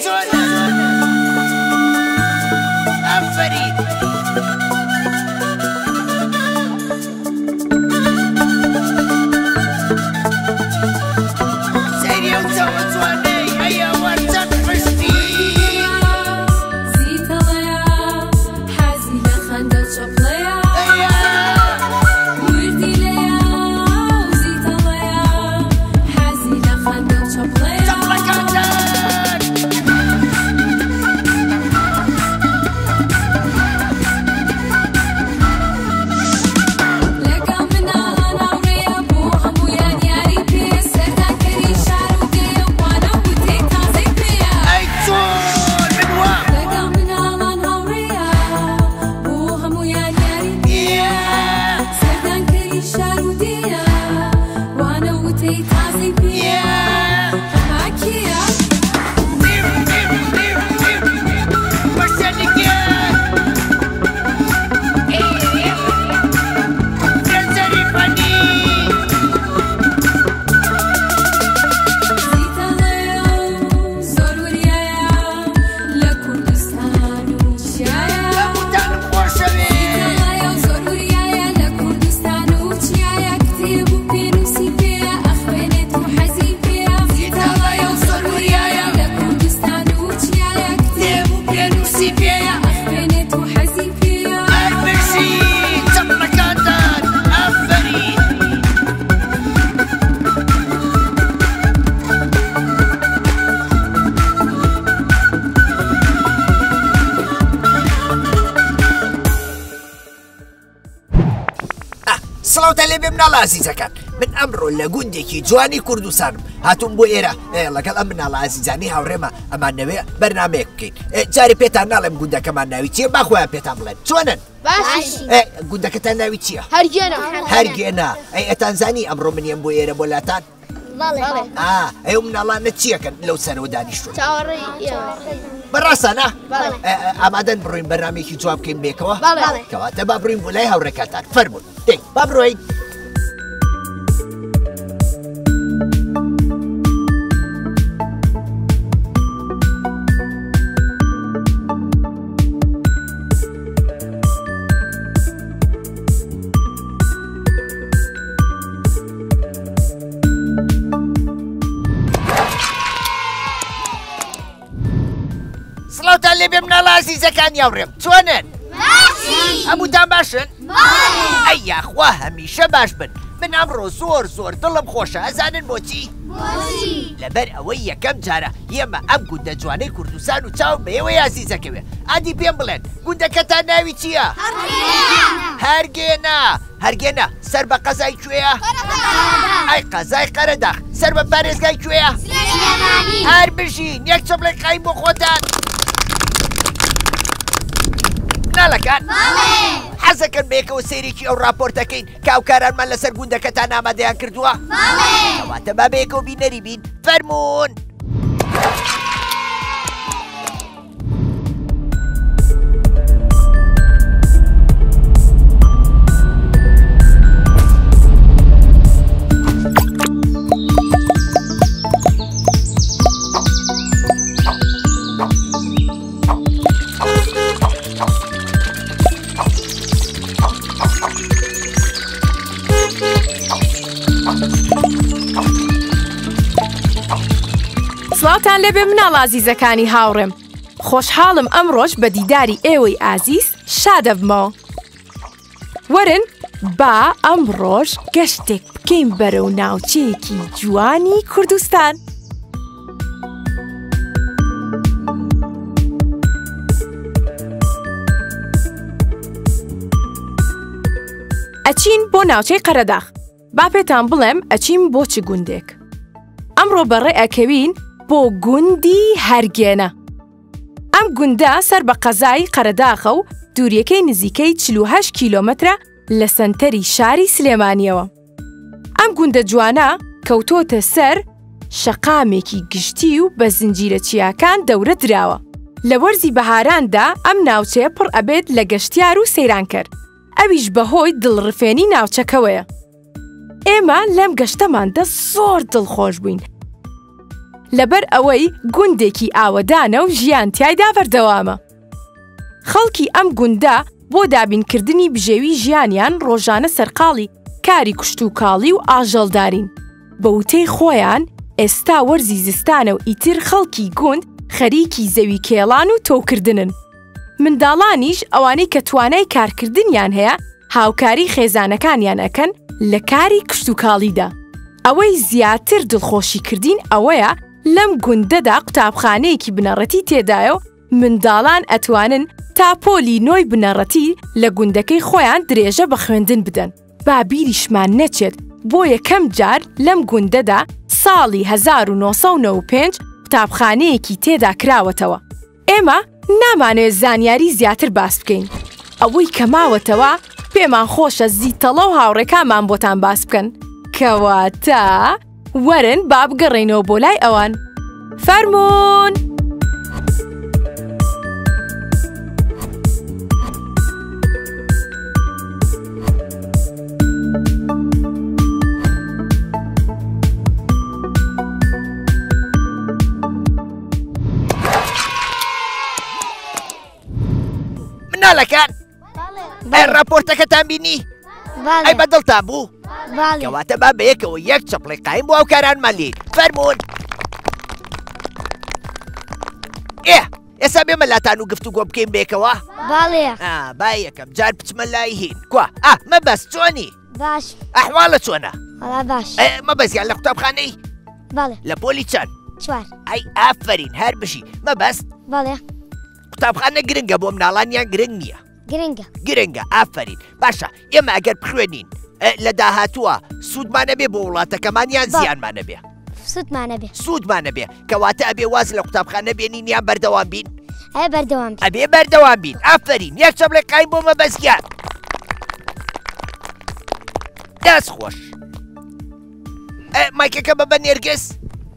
چۆنە؟ ئافەرین. سەیری ئەو چاوە جوانەی ئەی ئەوە چەند پشتی. زیتەڵەیە حەزی لە خەندە و چەپڵەیە ئەیە. وردی لەیە و زیتەڵەیە حەزی لە خەندە و چەپڵەیە. چەپڵەکانتان. لەگەڵ مناڵان هاوڕێیە بۆ هەموویان یاری پێیە سەردانکەری شار و دێیە و وانە و وتەی تازەی پێیە. ئەی چۆن من وام. لەگەڵ مناڵان هاوڕێیە بۆ هەموویان یاری پێیە سەردانکەری شار و دێیە وانە و وتەی تازەی پێیە. هەماکییە؟ زیتەڵەیە و زۆر وریایە لە کوردستان و چیایە. زیتەڵەیە و زۆر وریایە لە کوردستان و چیایە کتێب و پێنووسی پێیە ئەخوێنێت و حەزی پێیە. زیتەڵەیە و زۆر وریایە لە کوردستان و چیایە کتێب و پێنووسی پێیە ئەخوێنێت و حەزی پێیە. سڵاوتان لێ بێ مناڵە ئازیزەکان. من ئەمڕۆ لە گوندێکی جوانی کوردستانم هاتووم بۆ ئێرە لەگەڵ ئەم مناڵە ئازیزانی هاوڕێمە ئەمانەوێ بەرنامەیەک بکەین. جارێ پێتان ناڵێم گوندەکەمان ناوی چییە، با خۆیان پێتان بڵێن. چۆنن؟ باشی. گوندەکەتان ناوی چییە؟ هەرگێنە. هەرگێنە. ئەی ئەتانزانی ئەمڕۆ منیم بۆ ئێرە بۆ لاتان؟ بەڵێ. ئەو مناڵانە چیەکەن لەو سەرەوە دانیشتون؟ چاوەڕێی ئێوە. بەڕاستانە؟ بەڵێ. ئامادەن بڕۆین بەرنامەیەکی جواب بکەین بێکەوە؟ بەڵێ. کەواتە با بڕۆین بۆ لای هاوڕێکاتان. فەرموون دەی با بڕۆین. سڵاوتان لێ بێ مناڵە ئازیزەکان یاوڕێم. چۆنن؟ باشی. هەمووتان باشن؟ بەڵێ. ئەی یاخوا هەمیشە باش بن. من ئەمڕۆ زۆر زۆر دڵم خۆشە. ئەزانن بۆچی؟ بۆچی؟ لەبەر ئەوەی یەکەم جارە ئێمە ئەم گوندە جوانەی کوردستان و چاو بە ئێوەی ئازیزەکەوێ. ئادی پێم بڵێن گوندەکەتان ناوی چییە؟ هەرگێنە. هەرگێنە سەر بە قەزای کوێیە؟ ئەی قەزای قەرەداخ سەر بە پارێزگای کوێیە؟ سلێمانی. هەر بژین. یەک چەپڵێک قایم بۆ خۆتان. مناڵەکان بەڵێ. حەزەکەن بەیەکەوە سەیرێکی ئەو راپۆرتەکەین کە هاوکارانمان لەسەر گوندەکەتان ئامادەیان کردووە؟ بەڵێ. کەواتە با بەیەکەوە بینەری بین. فەرموون. سڵاوتان لێبێ مناڵ ئازیزەکانی هاوڕێم. خۆشحاڵم ئەمڕۆژ بە دیداری ئێوەی ئازیز شادەبمەوە. وەرن با ئەمڕۆژ گەشتێک بکەین بەرەو ناوچەیەکی جوانی کوردستان. ئەچین بۆ ناوچەی قەرەداخ. با پێتان بڵێم ئەچین بۆ چ گوندێک. ئەمڕۆ بەڕێ ئەکەوین بۆ گوندی هەرگێنە. ئەم گوندە سەر بە قەزای قەرەداخە و دووریەکەی نزیکەی 48 کیلۆمەترە لە سەنتەری شاری سلێمانیەوە. ئەم گوندە جوانە کەوتۆتە سەر شەقامێکی گشتی و بە زنجیرە چیاکان دەورە دراوە. لە وەرزی بەهاراندا ئەم ناوچەیە پڕ ئەبێت لە گەشتیار و سەیرانکەر، ئەویش بەهۆی دڵڕفێنی ناوچەکەوەیە. ئێمە لەم گەشتەماندا زۆر دڵخۆش بووین. لەبەر ئەوەی گوندێکی ئاوەدانە و ژیان تیایدا بەردەوامە. خەڵکی ئەم گوندە بۆ دابینکردنی بژێوی ژیانیان ڕۆژانە سەرقاڵی کاری کشتوکاڵی و ئاژەڵدارین. بە وتەی خۆیان ئێستا وەرزی زستانە و ئیتر خەڵکی گوند خەریکی زەوی کێڵان و تۆوکردنن. منداڵانیش ئەوانەی کە توانای کارکردنیان هەیە هاوکاری خێزانەکانیان ئەکەن لە کاری کشتوکاڵیدا. ئەوەی زیاتر دڵخۆشی کردین ئەوەیە لەم گوندەدا قوتابخانەیەکی بنەڕەتی تێدایە و منداڵان ئەتوانن تا پۆلی نۆی بنەڕەتی لە گوندەکەی خۆیان درێژە بە خوێندن بدەن. با بیریشمان نەچێت بۆ یەکەم جار لەم گوندەدا ساڵی 1995 قوتابخانەیەکی تێدا کراوەتەوە. ئێمە نامانەوێت زانیاری زیاتر باس بکەین. ئەوەی کە ماوەتەوە پێمان خۆشە زیتەڵە و هاوڕێکانمان بۆتان باس بکەن. کەواتە وەرن با بگەڕێینەوە بۆ لای ئەوان. فەرموون! مناڵەکان ئەی ڕاپۆرتەکەتان بینی ئەی بەدڵتان بوو کەواتە با بەیەکەوە یەک چەپڵی قایم بۆ ئەو کارانمان لێ فەرمونون ئێ ئێستا بێمە لاتان و گفتوگۆ بکەین بێکەوە با یەکەم جار بچمە لای هین کوا ئا مەبەست چۆنی باش ئەحواڵە چۆنە وەڵا باش مەبەستیان لە قوتابخانەی بەڵێ لە پۆلی چەند چوار ئەی ئافرین هەر بژی مەبەست بەڵێ قوتابخانە گرنگە بۆ مناڵان یان گرنگ نییە گرنگە گرنگە ئافرین باشە ئێمە ئەگەر بخوێنین لە داهاتووە سوودمانە بێ بۆ وڵاتەکەمان یان زیانمانە بێ سوودمانە بێ سوودمانە بێ کەواتە ئەبێ واز لە قوتابخانە بێنین یان بەردەوام بین ئەێ بەردەوام ئەبێ بەردەوام بین ئافرین یەک چەپڵێ قایم بۆ مەبەستیان دەست خۆش مایکەکە بە بە نێرگز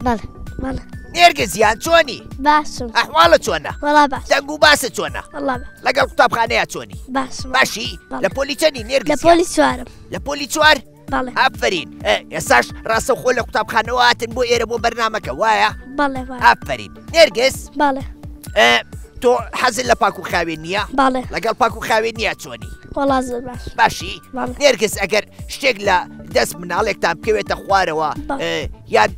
بەڵێ بەڵێ نێرگز یان چۆنی باشم ئەحواڵە چۆنە وەڵا باش دەنگ و باسە چۆنە وەڵا باش لەگەڵ قوتابخانەیە چۆنی باشم باشی بەڵێ. لە پۆلی چەنی نێرگز لە پۆلی چوارم لە پۆلی چوار بەڵێ ئافرین ئێستاش ڕاستەوخۆ لە قوتابخانەوە هاتن بۆ ئێرە بۆ بەرنامەکە وایە بەڵێ وایە ئافرین نێرگز بەڵێ تۆ حەزت لە پاک و خاوێن نییە بەڵێ لەگەڵ پاک و خاوێن نییە چۆنی وەڵا زۆر باش باشی بەڵێ. نێرگز ئەگەر شتێک لە دەست مناڵێکتان بکەوێتە خوارەوە بەڵێ. یان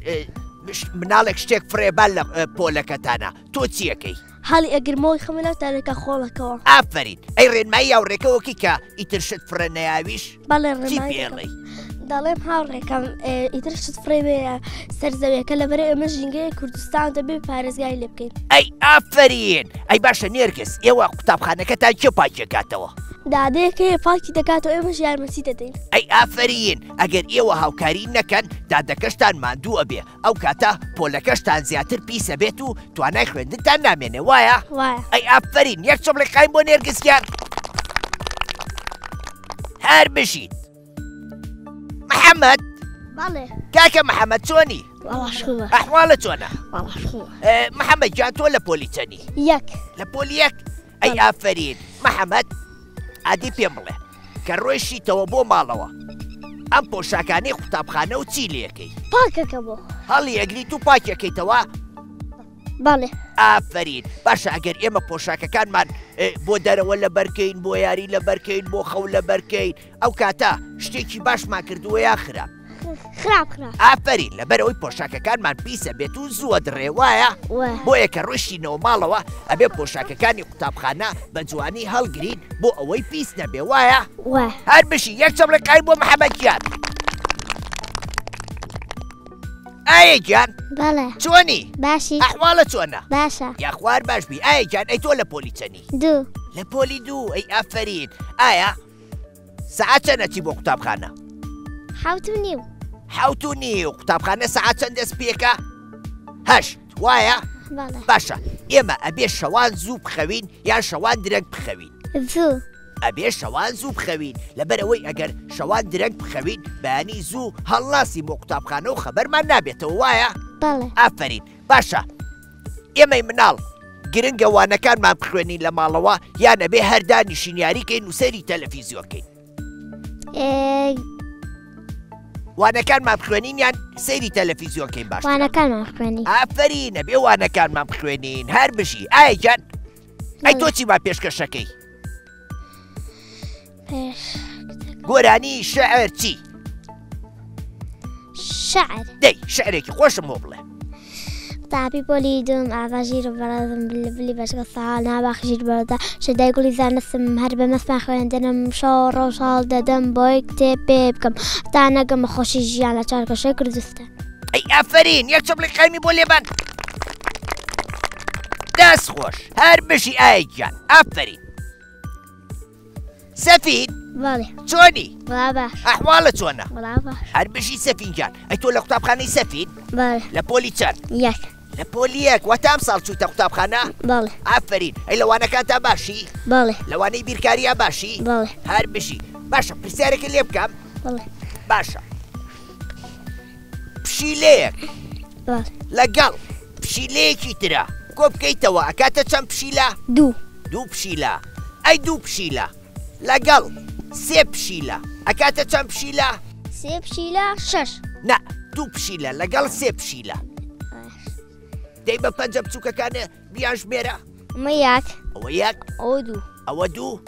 مناڵێک شتێک فڕێبان لە پۆلەکەتانە تۆ چیەکەی هەڵی ئەگرمەوەی خەمە ناو تانەکە خۆڵەکەوە. ئافەرین ئەی ڕێنمایی هاوڕێکەوەکی کە ئیتر شت فڕێ نەیاویش بەڵێ چی ڕێنمایی پێڵێی؟ دەڵێم هاوڕێکەم ئیتر شت فڕێ مەیە سەر زەویەکە لەبەر ئێمە ژینگەیە کوردستان دەبێ پارێزگای لێ بکەین. ئەی ئافەرین ئەی باشە نێرگس ئێوە قوتابخانەکەتان کێ پاکیەکاتەوە؟ دادەیەک هەیە پاکی دەکاتەوە ئێمەش یارمەتی دەدەین. ئەی ئافەرین ئەگەر ئێوە هاوکاری نەکەن دادەکەشتان ماندوو ئەبێ ئەو کاتە پۆلەکەشتان زیاتر پیس ئەبێت و توانای خوێندنتان نامێنێ وایە؟ وایە. ئەی ئافەرین یەک چەپڵی قایم بۆ نێرگس گیان هەر بژیت محەممەد بەڵێ کاکە محەممەد چۆنی وەڵا شووە ئەحواڵە چۆنە وەڵا شووە محەممەد گیان تۆ لە پۆلی چەنی یەک لە پۆلی یەک ئەی ئافەرین محەممەد ئادی پێم بڵێ کە ڕۆیشتیتەوە بۆ ماڵەوە ئەم پۆشاکانەی قوتابخانە و چی لەکەی؟ پاکەکە بۆ هەڵی ئەگریت و پاکەکەیتەوە؟ بەڵێ ئافەرین باشە ئەگەر ئێمە پۆشاکەکانمان بۆ دەرەوە لەبەرکەین بۆ یاری لەبەرکەین بۆ خەو لەبەرکەین ئەو کاتە شتێکی باشمان کردووە یا خراپ؟ خراپ خراپ ئافەرین لەبەرئەوەی پۆشاکەکانمان پیسە بێت و زووە دڕێ وایە؟ وایە. بۆیە کە ڕۆیشتینەوە ماڵەوە ئەبێ پۆشاکەکانی قوتابخانە بە جوانی هەڵگرین بۆ ئەوەی پیس نەبێ وایە؟ وایە. هەر بژی یەک چەپڵە قایم بۆ محەمەد گیان. ئایا گیان بەڵێ چۆنی؟ باشی ئەحواڵە چۆنە؟ باشە یاخوار باش بی ئایا گیان ئەی تۆ لە پۆلی چەنی؟ دوو لە پۆلی دوو ئەی ئافەرین ئایا سەعات چەند ئەچی بۆ قوتابخانە؟ 7:30. 7:30 قوتابخانە سەعات چەند دەست پێکە؟ 8 وایە؟ بەڵێ. باشە ئێمە ئەبێ شەوان زوو بخەوین یان شەوان درەنگ بخەوین؟ زوو. ئەبێ شەوان زوو بخەوین لەبەر ئەوەی ئەگەر شەوان درەنگ بخەوین بەیانی زوو هەڵناسین بۆ قوتابخانە و خەبەرمان نابێتەوە وایە؟ بەڵێ. ئافەرین باشە ئێمەی مناڵ گرنگە وانەکانمان بخوێنین لە ماڵەوە یان ئەبێ هەر دانیشین یاری کەین و سەیری تەلەفیزیۆن کەین؟ وانەکانمان بخوێنین یان سەیری تەلەفیزیۆن کەین باشترە؟ وانەکانمان بخوێنین. ئافەرین ئەبێ وانەکانمان بخوێنین هەر بژی ئایا گیان ئەی تۆ چیمان پێشکەشەکەی؟ گۆرانی شعر چی؟ شعر دەی شعرێکی خۆشم بۆ بڵێ. قوتابی پۆلی دووم ئاڤا ژیر و بەڕێزم بلبلی بەشکە ساڵ ناباخ ژیر بەردا شەدای گوڵی زانستم هەر بە مەستمان خوێندنم شەو ڕۆژ هەڵ دەدەم بۆی کتێب پێ بکەم تا نەگەمە خۆشی ژیان لە چوارگۆشەی کوردستان. ئەی ئافەرین یەک چەپڵی قایمی بۆ لێبان. دەست خۆش هەر بژی ئایا گیان ئافەرین. سەفین بەڵێ چۆنی وەڵا باش ئەحواڵە چۆنە وەڵا باش هەر بژی سەفین گیان ئەی تۆ لە قوتابخانەی سەفین بەڵێ لە پۆلی چەند یەک لە پۆلی یەک واتە ئەم ساڵ چوویتە قوتابخانە بەڵێ ئافەرین ئەی لە وانەکانتا باشی بەڵێ لە وانەی بیرکاریا باشی بەڵێ هەر بژی باشە پرسیارێکت لێ بکەم بەڵێ باشە پشیلەیەک بەڵێ لەگەڵ پشیلەیەکی ترا کۆ بکەیتەوە ئەکاتە چەند پشیلە؟ دوو. دوو پشیلە. ئەی دوو پشیلە لەگەڵ سێ پشیلە ئەکاتە چەند پشیلە؟ سێ پشیلە شەش. نا دوو پشیلە لەگەڵ سێ پشیلە. دەی بە پەنجە بچووکەکانە بیانژمێرە. ئەمە یەک. ئەوە یەک. ئەوە دوو. ئەوە دوو.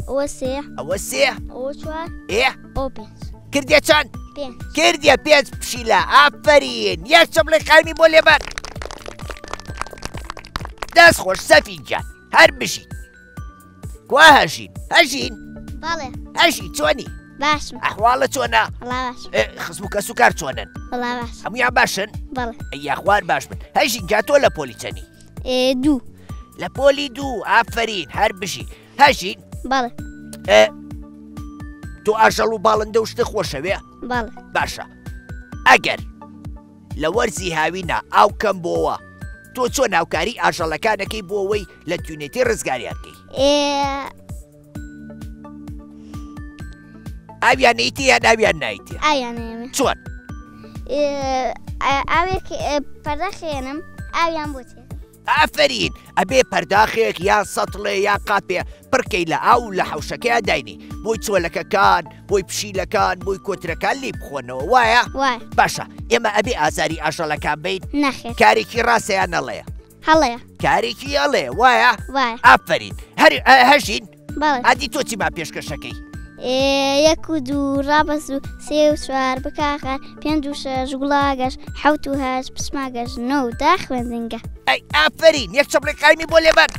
ئەوە سێ. ئەوە سێ. ئەوە چوار. ئێ. ئەوە پێنج. کردیە چەند؟ پێنج. کردیە پێنج پشیلە. ئافەرین. یەک چەپڵەی قایمی بۆ لێبان. دەست خۆش سەفین گیان. هەر بژیت. کوا هەژین؟ هەژین؟ بەڵێ. هەژی چۆنی؟ باشم. ئەحواڵە چۆنە؟ وەڵا باشم. خزم و کەس و کار چۆنن؟ وەڵا باشم. هەموویان باشن؟ بەڵێ. ئەی یاخوار باش بن. هەژین گیان تۆ لە پۆلی چەنی؟ دوو. لە پۆلی دوو. ئافەرین هەر بژی. هەژین؟ بەڵێ. تۆ ئاژەڵ و باڵندە و شتە خۆشەوێ؟ بەڵێ. باشە ئەگەر لە وەرزی هاوینە ئاو کەم بۆوە تۆ چۆن هاوکاری ئاژەڵەکانەکەی بۆ ئەوەی لە تونێتی ڕزگاریان کەی؟ ئاویان نەیتێ یان ئاویان نایتێ؟ ئاویان نایەمێ. چۆن؟ ئاوێک پەرداخێنم ئاویان بۆ تێ. ئافەرین ئەبێ پەرداخێک یان سەتڵێ یان قاپێ پڕکەی لە ئاو لە حەوشەکەیا داینی بۆی چۆلەکەکان بۆی پشیلەکان بۆی کۆترەکان لێی بخۆنەوە وایە؟ وایە. باشە ئێمە ئەبێ ئازاری ئاژەڵەکان بین؟ نەخێر. کارێکی ڕاستە یان هەڵەیە؟ هەڵەیە. کارێکی هەڵەیە وایە؟ وایە. ئافەرین هەر هەژین؟ بەڵێ. ئەدی تۆ چیمان پێشکەشەکەی؟ یەک و دوو ڕابەز و سێ و چوار بکاخار پێنج و شەش گوڵاگەش حەوت و هەشت پسماگەش نۆ و دە خوێندنگە. ئەی ئافەرین یەک چەپڵی قایمی بۆ لێبەن.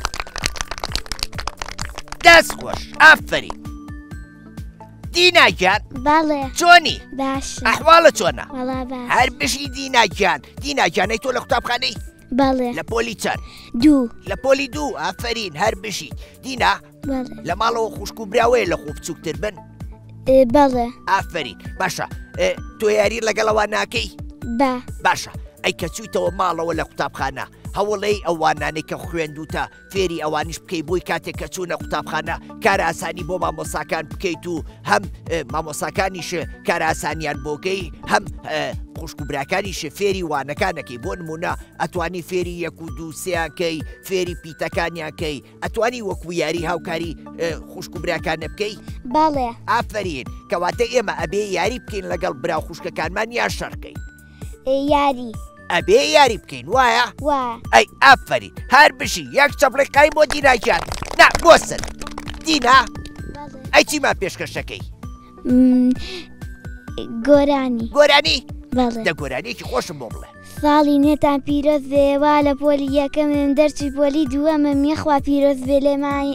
دەست خۆش ئافەرین. دینا گیان بەڵێ. چۆنی؟ باشم. ئەحواڵت چۆنە؟ وەڵا باش. هەر بژی دینا گیان. دینا گیان ئەی تۆ لە قوتابخانەی؟ بەڵێ. لە پۆلی چەند؟ دوو. لە پۆلی دوو ئافەرین هەر بژیت. دینا بەڵێ. لە ماڵەوە خوشک و براوەیە لە خۆ بچووکتر بن؟ بەڵێ. ئافەرین باشە تۆ یاری لەگەڵ ئەوان ناکەی؟ بە. باشە ئەی کە چوویتەوە ماڵەوە لە قوتابخانە هەوڵەی ئەوانانەی کە خوێندوتە فێری ئەوانیش بکەی بۆی کاتێک کە چوونە قوتابخانە کارئاسانی بۆ مامۆساکان بکەیت و هەم مامۆساکانیش کارئاسانیان بۆکەی هەم خوشک و براکانیش فێری وانەکانەکەی بۆ نمونە ئەتوانی فێری یەک و دوو سیان کەی فێری پیتەکانیان کەی ئەتوانی وەکو یاری هاوکاری خوشک و براکانە بکەی؟ بەڵێ. ئافەرین کەواتە ئێمە ئەبێ یاری بکەین لەگەڵ برا و خوشکەکانمان یان شەڕکەین؟ یاری. ئەبێ یاری بکەین وایە؟ وایە. ئەی ئافەرین هەر بژی یەک چەپڵی قایم بۆ دینا گیان نا بۆسن دینا ئەی چیمان پێشکەشەکەی؟ گۆرانی. گۆرانی؟ بەڵێ. دە گۆرانیەکی خۆشم بۆ بڵێ. ساڵی نوێتان پیرۆز بێ وا لە پۆلی یەکەمم دەرچووی پۆلی دووەمم یەخوا پیرۆز بێ لێمان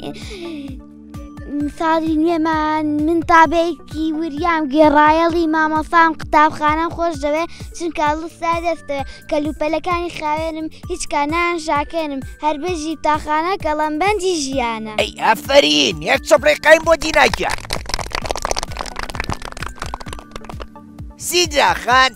ساڵی نوێمان من تابێکی وریام گێڕایەڵی مامۆسام قوتابخانەم خۆش دەوێ چونکە لسا دەستەوێ کەلوپەلەکانی خاوێنم هیچ کانان ژاکێنم هەر بژی تاخانە کەڵەمبەندی ژیانە. ئەی ئافەرین یەک چەپڵەی قایم بۆ دینا گیان. سیدرا خان.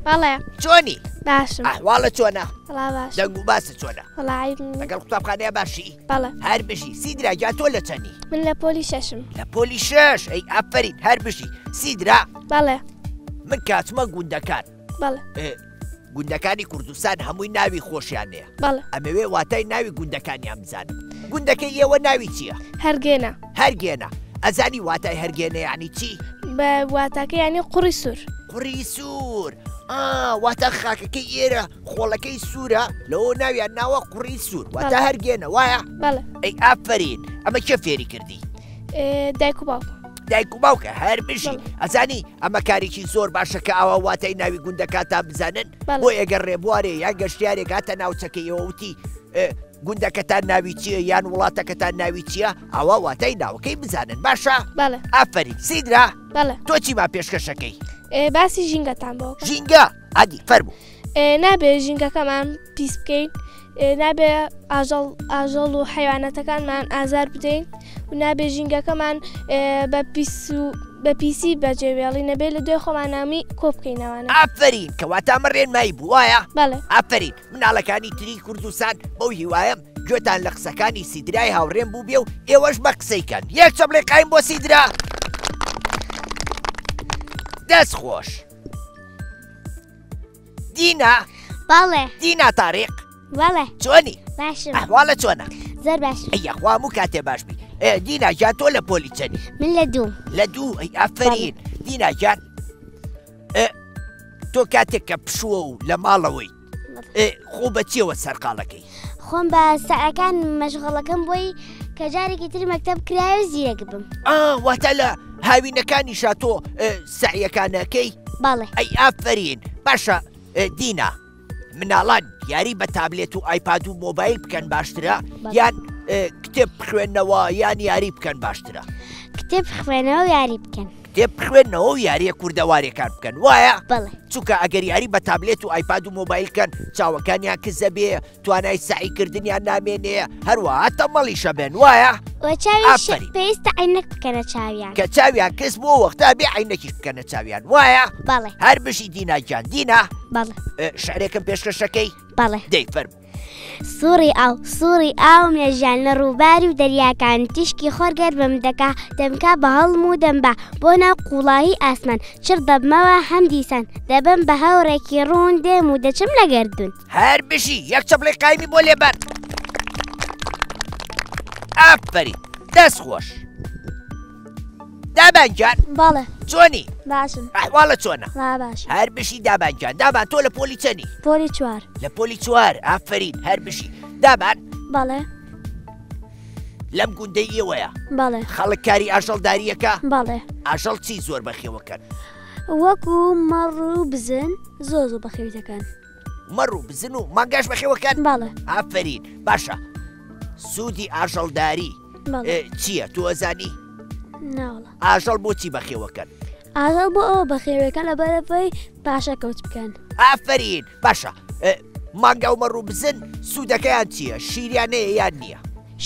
بەڵێ. چۆنی؟ باشم. ئەحواڵت چۆنە؟ وەڵا باشم. دەنگ و باست چۆنە؟ وەڵا عەیب نییە. لەگەڵ قوتابخانەیە باشی؟ بەڵێ. هەر بژی. سیدرا گیان تۆ لە چەنی؟ من لە پۆلی شەشم. لە پۆلی شەش ئەی ئافەرین هەر بژی. سیدرا. بەڵێ. من کاچمە گوندەکان. بەڵێ. گوندەکانی کوردستان هەمووی ناوی خۆشیان هەیە. بەڵێ. ئەمەوێ واتای ناوی گوندەکانیان بزانم. گوندەکەی ئێوە ناوی چییە؟ هەرگێنە. هەرگێنە. ئەزانی واتای هەرگێنە یعنی چی؟ بە واتاکە یعنی قوڕی سوور. قوڕی سوور ئا واتە خاکەکەی ئێرە خۆڵەکەی سوورە لەوە ناویان ناوە قوڕی سوور واتە هەرگێنە وایە؟ بەڵێ. ئەی ئافەرین ئەمە کێ فێری کردی؟ دایک و باوکم. دایک و باوکە هەر بژی ئەزانی ئەمە کارێکی زۆر باشە کە ئاوا واتای ناوی گوندەکانتان بزانن بۆ ئێگەر ڕێبوارێ یان گەشتیارێک هاتە ناوچەکەی ئێوە وتی گوندەکەتان ناوی چییە یان وڵاتەکەتان ناوی چییە ئاوا واتای ناوەکەی بزانن باشە؟ بەڵێ. ئافەرین سیدرا بەڵێ. تۆ چی ما پێشکەشەکەی؟ باسی ژینگەتان بۆ بکەم. ژینگە ئەدی فەرموو. نابێ ژینگەکەمان پیس بکەین نابێ ئاژەڵ ئاژەڵ و حیوانەتەکانمان ئازار بدەین و نابێ ژینگەکەمان بە پیس و بە پیسی بەجێوێڵی نەبێ لە دوای خۆمانامی کۆ بکەینەوانە. ئافەرین کەواتە ئەمە ڕێنمایی بوو وایە؟ بەڵێ. ئافەرین مناڵەکانی تری کوردستان بەو هیوایەم گوێتان لە قسەکانی سیدرای هاوڕێم بووبێ و ئێوەش بە قسەی کەن یەک چەپڵەی قایم بۆ سیدرا. دەست خۆش. دینا. بەڵێ. دینا تاریق. بەڵێ. چۆنی؟ باشم. ئەحواڵە چۆنە؟ زۆر باشم. ئەی یاخوا هەموو کاتێ باش بی. دینا گیان تۆ لە پۆلی چەنی؟ من لە دووم. لە دوو ئەی ئافەرین. دینا گیان تۆ کاتێک کە پشووە و لە ماڵەوەی خۆ بە چیەوە سەرقاڵەکەی؟ خۆم بە سەعەکان مەشغەڵەکەم بۆی کە جارێکی تر مەکتەب کرایە و زیرەک بم. واتە لە هاوینەکانیشا تۆ سەعیەکانەکەی؟ بەڵێ. ئەی ئافەرین. باشە دینا مناڵان یاری بە تابلێت و ئایپاد و مۆبایل بکەن باشترە یان کتێب بخوێنەوە یان یاری بکەن باشترە؟ کتێب بخوێنەوە و یاری بکەن. کتێب بخوێنەوە و یاریە کوردەوارێکان بکەن وایە؟ بەڵێ. چونکە ئەگەر یاری بە تابلێت و ئایپاد و مۆبایل کەن چاوەکانیان کزە بێ توانای سەعی کردنیان نامێنێ هەروەها تەمەڵیشە بێن وایە؟ وە چاویش پێویستە عەینەک بکەنە چاویان. کە چاویان کز بوو وەختا بێ عەینەکیش بکەنە چاویان وایە؟ بەڵێ. هەر بژی دینا گیان. دینا؟ بەڵێ. شعرێکم پێشکەشەکەی؟ بەڵێ. دەی فەرموو. سوڕی ئاو، سوڕی ئاوم لە ژیان لە ڕووباری و دەریاکان تیشکی خۆر گەرمم دەکا دەمکا بە هەڵم و دەمبا بۆ ناو قووڵایی ئاسمان چڕ دەبمەوە هەم دیسان دەبم بە هەورێکی ڕوون دێم و دەچم لە گەردوون. هەر بژی یەک چەپڵەی قایمی بۆ لێبەن. ئافەرین دەست خۆش. دابان گیان. بەڵێ. چۆنی؟ باشم. ئەحواڵە چۆنە؟ وا باشم. هەر بژی دابان گیان. دابان تۆ لە پۆلی چەنی؟ پۆلی چوار. لە پۆلی چوار ئافەرین هەر بژی. دابان. بەڵێ. لەم گوندەی ئێوەیە؟ بەڵێ. خەڵک کاری ئاژەڵدارییەکە؟ بەڵێ. ئاژەڵ چی زۆر بەخێوەکەن؟ وەکو مەڕ و بزن زۆر زۆر بەخێوی دەکەن. مەڕ و بزن و مانگاش بەخێوەکەن؟ بەڵێ. ئافەرین باشە سوودی ئاژەڵداری چییە تۆ ئەزانی؟ ناوەڵا. ئاژەڵ بۆچی بەخێوەکەن؟ ئاژەڵ بۆ ئەوە بەخێوەکەن لەبەرەوەی پاشەکەوت بکەن. ئافەرین باشە مانگا و مەڕ و بزن سوودەکەیان چییە؟ شیریان هەیە یان نییە؟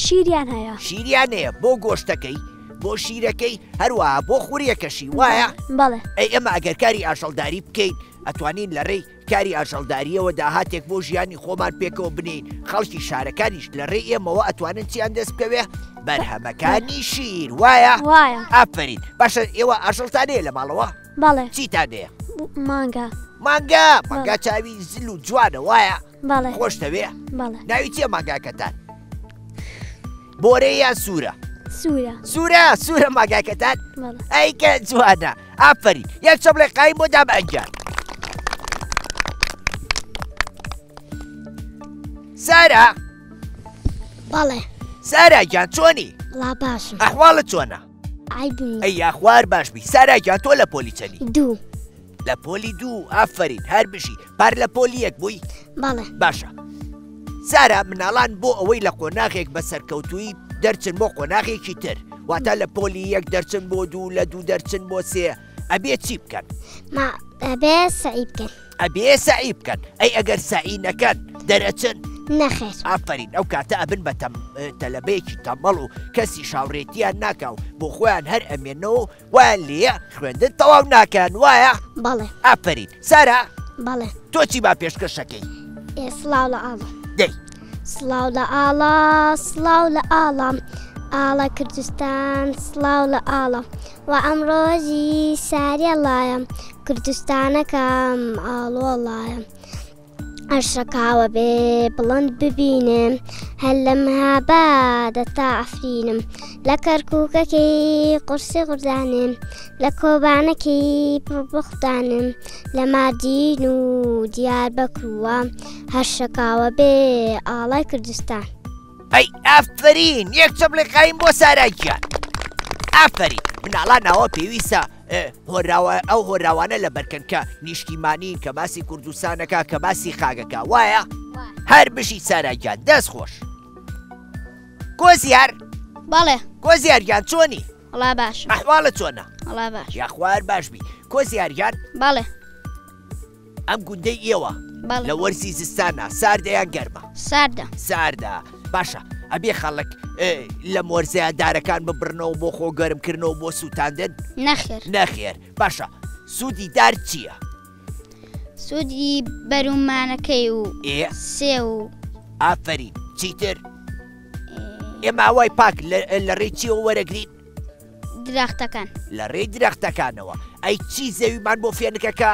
شیریان هەیە. شیریان هەیە بۆ گۆشتەکەی بۆ شیرەکەی هەروەها بۆ خوریەکەشی وایە؟ بەڵێ. ئەی ئێمە ئەگەر کاری ئاژەڵداری بکەین ئەتوانین لە ڕێی کاری ئاژەڵدارییەوە داهاتێک بۆ ژیانی خۆمان پێکەوە بنێین، خەڵکی شارەکانیش لە ڕێی ئێمەوە ئەتوانن چیان دەست بکەوێ؟ بەرهەمەکانی شیر، وایە؟ وایە. ئافەرین. باشە ئێوە ئاژەڵتان هەیە لە ماڵەوە؟ بەڵێ. چیتان هەیە؟ مانگا. مانگا؟ مانگا چاوی زل و جوانە، وایە؟ بەڵێ. خۆشتەوێ؟ بەڵێ. ناوی چییە مانگاکەتان؟ بۆرە یان سوورە؟ سوورە. سوورە؟ سوورە مانگاکەتان؟ بەڵێ. ئەی کە جوانە. ئافەرین. یەک چەپڵەی قایم بۆ دابان گیان. سارا. بەڵێ. سارا گیان چۆنی؟ وەڵا باشم. ئەحواڵت چۆنە؟ عەیب نییە. ئەی یاخوار باش بی. سارا گیان تۆ لە پۆلی چەنی؟ دوو. لە پۆلی دوو ئافەرین هەر بژی. پار لە پۆلی یەک بووی؟ بەڵێ. باشە سارا مناڵان بۆ ئەوەی لە قۆناغێک بە سەرکەوتوویی دەرچن بۆ قۆناغێکی تر واتە لە پۆلی یەک دەرچن بۆ دوو لە دوو دەرچن بۆ سێ ئەبێ چی بکەن؟ ما ئەبێ سەعی بکەن. ئەبێ سەعی بکەن ئەی ئەگەر سەعی نەکەن دەرەچن؟ نەخێر. ئافەرین ئەو کاتە ئەبن بە تەلەبەیەکی تەمەڵ و کەسی شاوڕێتیان ناکا و بۆ خۆیان هەر ئەمێنەوە و وایان لێیە خوێندن تەواو ناکەن وایە؟ بەڵێ. ئافەرین سارا. بەڵێ. تۆ چی با پێشکەشەکەی؟ ئێ سڵاو لە ئاڵا. دەی. سڵاو لە ئاڵا سڵاو لە ئاڵا ئاڵا کوردستان سڵاو لە ئاڵا و ئەمڕۆژی ساریەڵایە کوردستانەکەم ئاڵۆڵایە. هەر شەکاوە بێ بڵند ببینم هەر لە مهابادە تا عەفرینم لە کەرکووکەکەی قورسی غوردانم لە کۆبانەکەی پڕ بوختانم لە ماردین و دیاربەکرووە هەر شەکاوە بێ ئاڵای کوردستان. ئەی ئافەرین یەک چەپڵی قایم بۆ سارا گیان ئافەرین مناڵان ئەوە پێویستە هۆراوە ئەو هۆراوانە لە بەرکەن کە نیشتیمانین کە باسی کوردستانەکە کە باسی خاگەکە وایە هەر بژی سارا گیان دەست خۆش کۆزیار بەڵێ کۆزیار گیان چۆنی وەڵا باشم ئەحواڵە چۆنە وەڵا باش یاخوار باش بی کۆزیار گیان بەڵێ ئەم گوندەی ئێوە لە وەرزی زستانە ساردە یان گەرمە؟ ساردە. ساردە باشە ئەبێ خەڵک لەم وەرزەیە دارەکان ببڕنەوە بۆ خۆ گەرمکردنەوە بۆ سووتاندن؟ نەخێر. نەخێر باشە سوودی دار چییە؟ سوودی بەرومانەکەی و سێ و ئافرین چیتر؟ ئێمە ئاوای پاک لە ڕێی چیەوە وەرەگرین؟ درەختەکان. لە ڕێی درەختەکانەوە. ئەی چی زەویمان بۆ فێنکەکە؟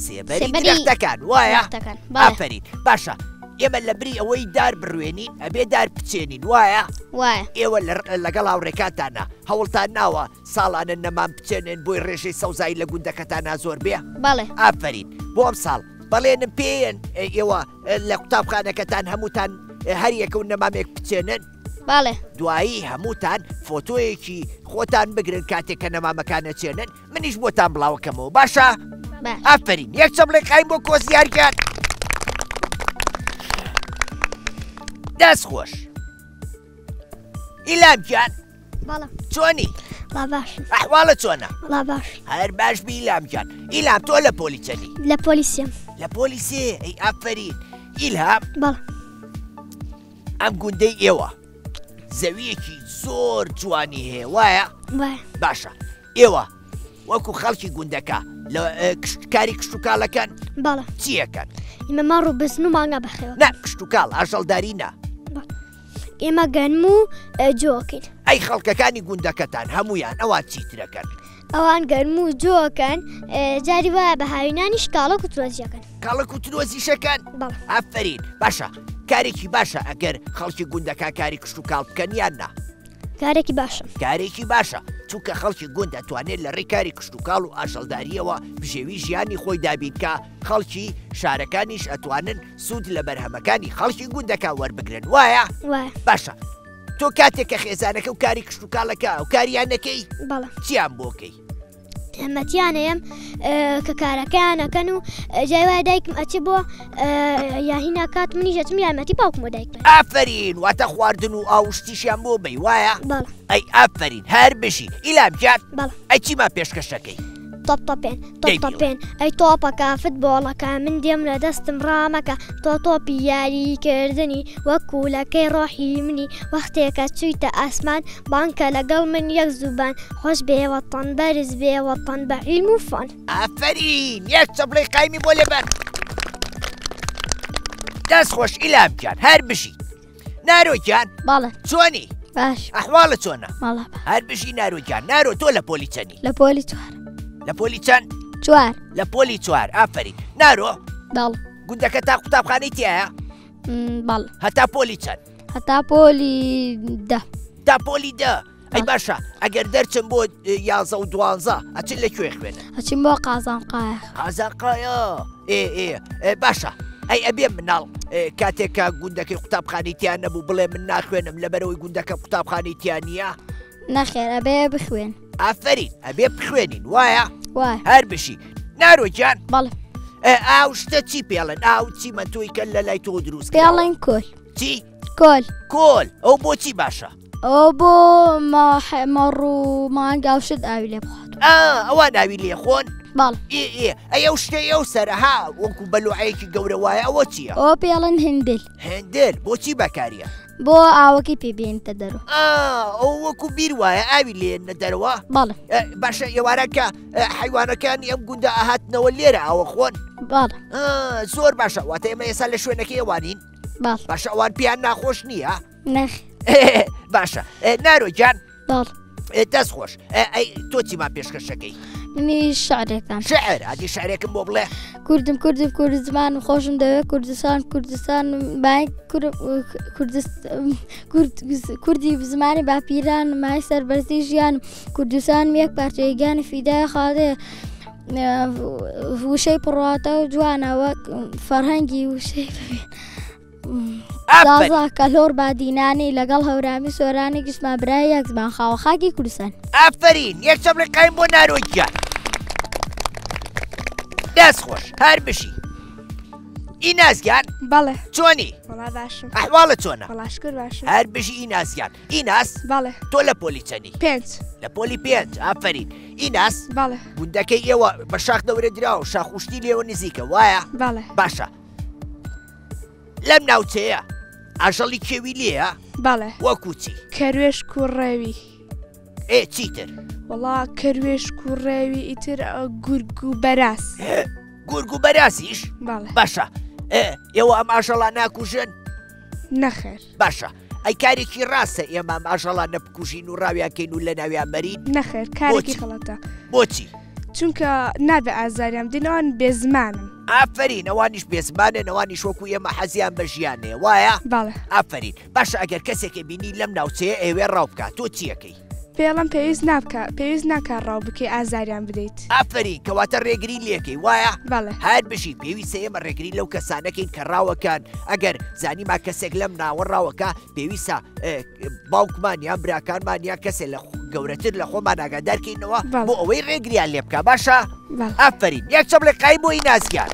سێبەری درەختەکان وایە؟ ئافەرین باشە ئێمە لە بری ئەوەی دار بڕوێنین ئەبێ دار بچێنین وایە؟ وایە. ئێوە لەگەڵ هاوڕێکانتانە هەوڵتان ناوە ساڵانە نەمام بچێنن بۆی ڕێژەی سەوزایی لە گوندەکەتانا زۆر بێ؟ بەڵێ. ئافەرین بۆ ئەمساڵ بەڵێنم پێیەن ئێوە لە قوتابخانەکەتان هەمووتان هەر یەکە و نەمامێک بچێنن؟ بەڵێ. دوایی هەمووتان فۆتۆیەکی خۆتان بگرن کاتێک کە نەمامەکان ئەچێنن منیش بۆتان بڵاوەکەمەوە باشە؟ باش. ئافەرین یەک چەپڵێ قایم بۆ کۆزیار گیان. دەست خۆش. ئیلام گیان. بەڵێ. چۆنی؟ وەڵا باشم. ئەحواڵت چۆنە؟ وەڵا باش. هەر باش بی ئیلام گیان. ئیلام تۆ لە پۆلی چەنی؟ لە پۆلی سێم. لە پۆلی سێ ئەی ئافەرین. ئیلهام. بەڵێ. ئەم گوندەی ئێوە زەویەکی زۆر جوانی هەیە وایە؟ وایە. باشە ئێوە وەکو خەڵکی گوندەکە لە کاری کشتتوکاڵەکەن؟ بەڵێ. چیەکەن؟ ئێمە مەڕ و بزن و مانگا بەخێوە. نا کشتتوکاڵ ئاژەڵداری نا. ئێمە گەنم و جۆکەین. ئەی خەڵکەکانی گوندەکەتان هەمویان ئەوان چیترەکەن؟ ئەوان گەرم و جۆکەن جاری وایە بە هاوینانیش کاڵەک و ترۆزیەکەن. کاڵەک و ترۆزیشەکەن؟ بەڵێ. ئافەرین باشە کارێکی باشە ئەگەر خەڵکی گوندەکان کاری کشتوکاڵ بکەن یان نا؟ کارێکی باشە. کارێکی باشە چونکە خەڵکی گوند ئەتوانێت لە ڕێی کاری کشتوکاڵ و ئاژەڵدارییەوە بژێوی ژیانی خۆی دابین کا، خەڵکی شارەکانیش ئەتوانن سوود لە بەرهەمەکانی خەڵکی گوندەکان وەربگرن وایە؟ وایە. باشە تۆ کاتێک کە خێزانەکە و کاری کشتوکاڵەکە و کاریان نەکەی بەڵێ. چیان بۆ کەی؟ یارمەتیان ئەیەم کە کارەکەیان ئەکەن و جای وایە دایکم ئەچێ بۆ یاهی ناکات منیش ئەچم یارمەتی باوکم بۆ دایکم ئافەرین واتە خواردن و ئاو شتیشیان بۆ بەی وایە؟ بەڵێ. ئەی ئافەرین هەر بژی ئیلام گیان بەڵێ. ئەی چیمان پێشکەشەکەی؟ تۆپ تۆپێن تۆپ تۆپێن ئەی تۆپەکە فتبۆڵەکە من دێم لە دەستم ڕامەکە تۆ تۆپی یاری کردنی وەک کولەکەی ڕۆحی منی وەختێکە چوویتە ئاسمان بانکە لەگەڵ من یەک زوبان خۆش بێ وەتەن بەرز بێ وەتەن بە عیلم و فەن. ئافەرین یەک چەپڵەی قایمی بۆ لێبەن. دەست خۆش ئیلام گیان هەر بژی. نارۆ گیان بەڵێ چۆنی؟ باش ئەحواڵت چۆنە؟ ماڵە باش. هەر بژی نارۆ گیان نارۆ تۆ لە پۆلی چەنی؟ لە پۆلی چوار. لە پۆلی چەند؟ چوار. لە پۆلی چوار ئافەرین نارۆ بەڵێ گوندەکە تا قوتابخانەی تیایە؟ بەڵێ هەتا پۆلی چەند؟ هەتا پۆلی دە. تا پۆلی دە ئەی باشە ئەگەر دەرچم بۆ یازە و دوانزە ئەچن لە کوێ خوێنن؟ ئەچین بۆ قازانقایە. قازانقایە ئێ ئێ باشە ئەی ئەبێ مناڵ کاتێک کە گوندەکەی قوتابخانەی تیا نەبوو بڵێ من ناخوێنم لەبەرەوەی گوندەکە قوتابخانەی تیا نییە؟ نەخێر ئەبێ بخوێن. ئافەرین ئەبێ بخوێنین وایە؟ وایە. هەر بژی نارۆ گیان. بەڵێ. ئاو شتە چی پێڵێن ئاو چیمەنتۆی کە لە لای تۆ دروست کراوە؟ پێڵێن کۆل. چی؟ کۆل. کۆل ئەو بۆچی باشە؟ ئەوە بۆ مەڕ و مانگا و شت ئاوی لێ بخوات. ئا ئەوان ئاوی لێ خۆن؟ بەڵێ. ئێ ئێ ئەی ئەو شتەی ئەو سەرە ها وەکو بەلوعەیەکی گەورە وایە ئەوە چییە؟ ئەوە پێڵێن هندل. هندل بۆچی بەکاریە؟ بۆ ئاوەکەی پێ بێنتە دەرەوە. ئا ئەو وەکو بیر وایە ئاوی لێنە دەرەوە؟ بەڵێ. باشە ئێوارە کە حەیوانەکانی ئەم گوندە ئەهاتنەوە لێرە ئاوە خۆن؟ بەڵێ. زۆر باشە واتە ئێمە ئێستا لە شوێنەکەی ئەوانین؟ بەڵێ. باشە ئەوان پێیان ناخۆش نییە؟ نەخێر. باشە نارۆ گیان. بەڵێ. دەست خۆش ئەی تۆ چیمان پێشکەشەکەی؟ منی شعرێکان شعر ئادی شعرێکم بۆ بڵێ کوردم کوردم کورد زمانم خۆشم دەوێت کوردستان کوردستان بای کوردی زمانی باپیران مای سەربەرزی ژیان کوردستان یەک پارچەی گیانی فیدای خاڵێ وشەی پڕواتە و جوانە وەک فەرهەنگی وشەی زازا کەلۆر بادینانی لەگەڵ هەورامی سۆرانی گشتمان برای یەک زمان خاوە خاکی کوردستان. ئافەرین یەک چەپڵی قایم بۆ نارۆ گیان. دەست خۆش هەر بژی. ئیناس گیان بەڵێ چۆنی؟ وەڵا باشم. ئەحواڵت چۆنە؟ وەڵا شکر باشم. هەر بژی ئیناس گیان. ئیناس بەڵێ تۆ لە پۆلی چەنی؟ پێنج. لە پۆلی پێنج ئافەرین. ئیناس بەڵێ گوندەکەی ئێوە بە شاخ دەورە دراوە شاخ و شتی لێوە نزیکە وایە؟ بەڵێ باشە لەم ناوچەیە ئاژەڵی کێوی لێیە؟ بەڵێ. وەکو چی؟ کەروێشک و ڕێوی. ئێ چیتر؟ وەڵا کەروێشک و ڕێوی ئیتر گورگ و بەراز. گورگ و بەرازیش؟ بەڵێ. باشە ئێوە ئەم ئاژەڵان ناکوژن؟ نەخێر. باشە ئەی کارێکی ڕاستە ئێمە ئەم ئاژەڵانە بکوژین و ڕاویان کەین و لەناویان بەرین؟ نەخێر کارێکی غەڵەتە. بۆچی؟ چونکە نابێ ئازاریان بدەین ئەوان بێزمانن. ئافەرین ئەوانیش بێزمانن ئەوانیش وەکو ئێمە حەزیان بە ژیان هەیە وایە؟ بەڵێ. ئافەرین باشە ئەگەر کەسێکێ بینی لەم ناوچەیە ئەیەوێ ڕاو بکا تۆ چیەکەی؟ پێڵم پێویست نابکا پێویست ناکا ڕاو بکەی ئازاریان بدەیت. ئافەرین کەواتە ڕێگری لێکەی وایە؟ بەڵێ. هەر بژی پێویستە ئێمە ڕێگری لەو کەسانەکەین کە ڕاوەکەن ئەگەر زانیمان کەسێک لەم ناوە ڕاوەکا پێویستە باوکمان یان براکانمان یان کەسێ لە گەورەتر لە خۆمان ئاگادارکەینەوە بۆ ئەوەی ڕێگریان لێ بکە باشە ئافرین یەک چەپڵێ قایم بۆ ئیناسگیان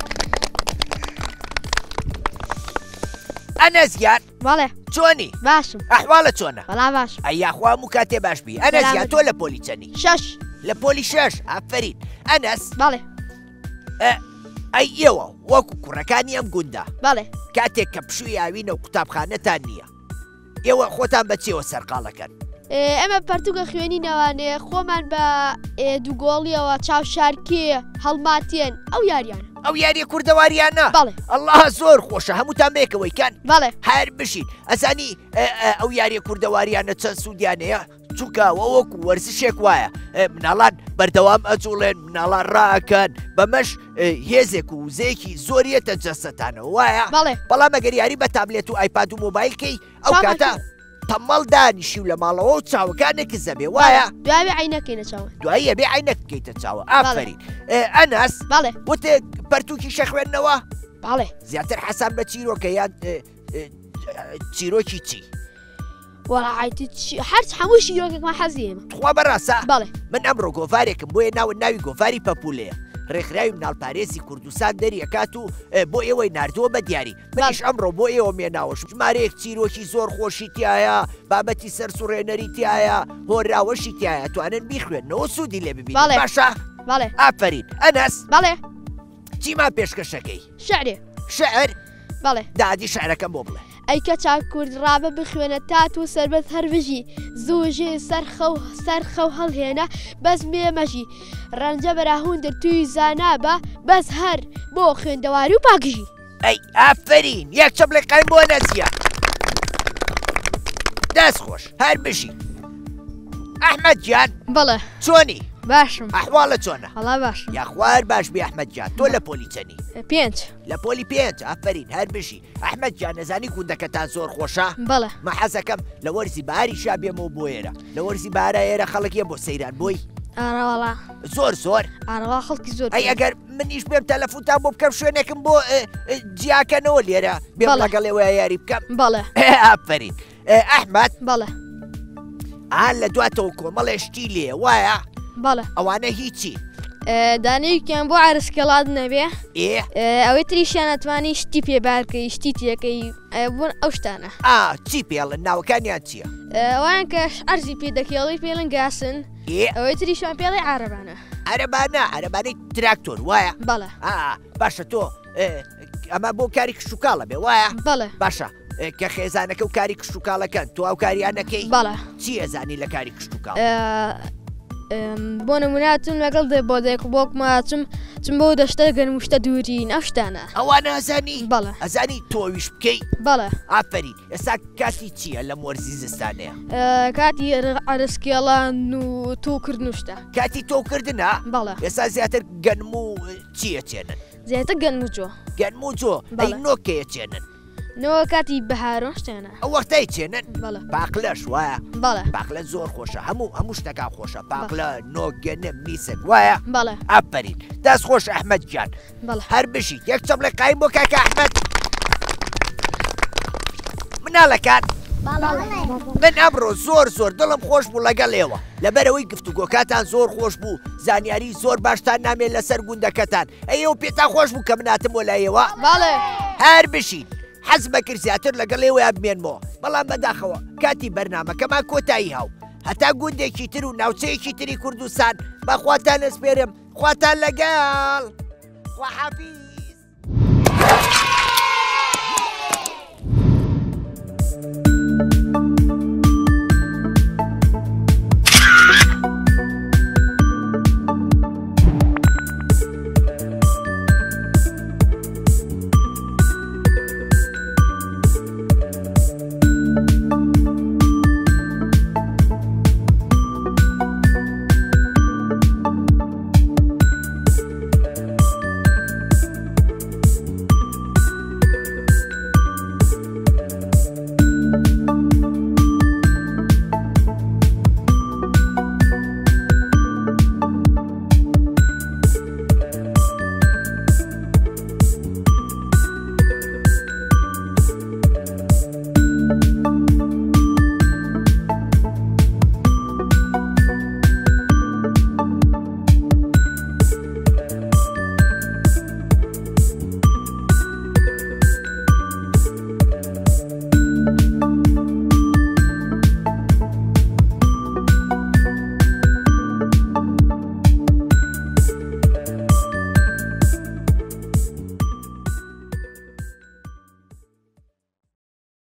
ئەنەسگیان بەڵێ چۆنی باشم ئەحواڵە چۆنە وەڵا باشم ئەی یاخوا هەموو کاتێ باش بی ئەنەسگیان تۆ لە پۆلی چەنی شەش لە پۆلی شەش ئافرین ئەنەس بەڵێ ئەی ئێوە وەکو کوڕەکانی ئەم گوندە بەڵێ کاتێک کە پشووی ئاوینە و قوتابخانەتان نییە ئێوە خۆتان بە چیەوە سەرقاڵەکەن؟ ئێمە پەرتوکە خوێنینەوانێ خۆمان بە دووگۆڵیەوە چاوشارکێ هەڵماتێن ئەو یاریانە. ئەو یاریە کوردەواریانە؟ بەڵێ. ئەڵا زۆر خۆشە هەمووتان بەیەکەوەی کەن؟ بەڵێ. هەر بژین ئەزانی ئەو یاریە کوردەواریانە چەند سوودیان هەیە؟ چونکە ئەوە وەکو وەرزشێک وایە مناڵان بەردەوام ئەجوڵێن مناڵان ڕاکەن بەمەش هێزێک و وزەیەکی زۆریەتە جەستەتانەوە وایە؟ بەڵێ. بەڵام ئەگەر یاری بە تابلێت و ئایپاد و مۆبایل کەی ئەو کاتە تەمەڵ دانیشی و لە ماڵەوە و چاوەکانە کزە بێ وایە؟ دوای عینەکەینە چاوە دوایی ئەبێ عینەک بکەیتە چاوە ئافەرین ئەنەس بەڵێ وتێ پەرتوکی شەخوێندنەوە بەڵێ زیاتر حەسان بە چیرۆکە یان چیرۆکی چی؟ وەڵا عیتی هەرچ هەموو شیرۆکێکمان حەزی ئێمە تخوا بەڕاستە؟ بەڵێ من ئەمڕۆ گۆڤارێکم بۆیە ناوە ناوی گۆڤاری پەپولەیە ڕێکخراوی مناڵپارێزی کوردستان دەریەکات و بۆ ئێوەی ناردووە بە دیاری منیش ئەمڕۆ بۆ ئێوە مێناوە ژمارەیەک چیرۆکی زۆر خۆشی تایە بابەتی سەرسوڕێنەری تایە هۆراوەشی تایە توانن بیخوێنەوە سوودی لێ ببینن باشە بەڵێ ئافەرین ئەنەس بەڵێ چیمان پێشکەشەکەی؟ شعرێ. شعر؟ بەڵێ. دادی شعرەکەم بۆ بڵێ. ئەی کەچا کورد ڕابە بخوێنە تات و سەربەست هەر بژی زوو ژێ سەر خەو سەر خەو هەڵهێنە بەس مێ مەژی ڕەنجە بەرا هوندر توی زانا بە بەس هەر بۆ خوێندەواری و پاکژی. ئەی ئافەرین یەک چەپڵی قایم بۆ نەزیە. دەست خۆش هەر بژی. ئەحمەد گیان. بەڵێ. چۆنی؟ باشم. ئەحواڵت چۆنە؟ وەڵا باشم. یاخوا هەر باش بی ئەحمەد گیان تۆ لە پۆلی چەنی؟ پێنج. لە پۆلی پێنج ئافەرین هەر بژی. ئەحمەد گیان ئەزانی گوندەکەتان زۆر خۆشە؟ بەڵێ. من حەزەکەم لە وەرزی بەهاریشا بێمەوە بۆ ئێرە لە وەرزی بەهارا ئێرە خەڵک یە بۆ سەیران بۆی؟ ئارە وەڵا. زۆر زۆر؟ ئارە وەڵا خەڵکی زۆر. ئەی ئەگەر منیش بێم تەلەفونتان بۆ بکەم شوێنێکم بۆ جیاکەنەوە لێرە بێم لەگەڵ ئێوە یاری بکەم؟ بەڵێ. ئافەرین. ئەحمەد. بەڵێ. ئا لە دواتەوە کۆمەڵێ شتی لێ وایە؟ بەڵێ. ئەوانە هیچی؟ دانەیەکیان بۆ عەرزکێڵات نەبێ ئەوەی تریشیان ئەتوانی شتی پێ بارکەی شتی تێکەی بوون ئەو شتانە. ئا چی پێڵن ناوەکانیان چییە؟ ئەوان کە عەرزی پێ دەکێڵی پێڵن گاسن ئەوەی تریشیان پێڵی عارەبانە. عەرەبانە عەرەبانەی تراکتۆر وایە؟ بەڵێ. ئا باشە تۆ ئەمە بۆ کاری کشتوکاڵە بێ وایە؟ بەڵێ. باشە کە خێزانەکە و کاری کشتوکاڵەکەن تۆ ئەو کاریان نەکەی؟ بەڵێ. چی ئەزانی لە کاری کشتوکاڵ؟ بۆ نمونە چم لەگەڵ دێ بۆ دایک و باوکما چم چم بۆ دەشتە گەنم و شتە دوورین ئەو شتانە. ئەوانە ئەزانی؟ بەڵێ. ئەزانی تۆویش بکەی؟ بەڵێ. ئافەرین. ئێستا کاتی چییە لەم وەرزی زستانەیە؟ کاتی عەرزکێڵان و تۆوکردن و شتە. کاتی تۆوکردنە؟ بەڵێ. ئێستا زیاتر گەنم و چی ئەچێنن؟ زیاتر گەنم و جۆ. گەنم و جۆ. ئەی بەڵێ. نۆک کەی ئەچێنن؟ نۆ کاتی بەهارۆ شتێنە. ئەو وەختەی چێنن؟ بەڵێ. پاقلەش وایە؟ بەڵێ. پاقلە زۆر خۆشە هەموو هەموو شتەکان خۆشە پاقلە نۆک گەنم نیسک وایە؟ بەڵێ. ئافەرین دەست خۆش ئەحمەد گیان. بەڵێ. هەر بژیت یەک چەپڵێ قایم بۆ کاکە ئەحمەد. مناڵەکان من ئەمڕۆ زۆر زۆر دڵم خۆش بوو لەگەڵ ئێوە لەبەرەوەی گفتوگۆکاتان زۆر خۆش بوو زانیاری زۆر باشتان نامێ لەسەر گوندەکەتان ئەی ئێوە پێتان خۆش بوو کە من هاتم بۆ لای ئێوە؟ بەڵێ. هەر بژین. حەزم ئەکرد زیاتر لەگەڵ ئێوەیا بمێنمەوە، بەڵام بەداخەوە کاتی بەرنامەکەمان کۆتایی هاو. هەتا گوندێکی تر و ناوچەیەکی تری کوردستان بە خواتان ئەسپێرم، خواتان لەگەڵ. خواحافیز.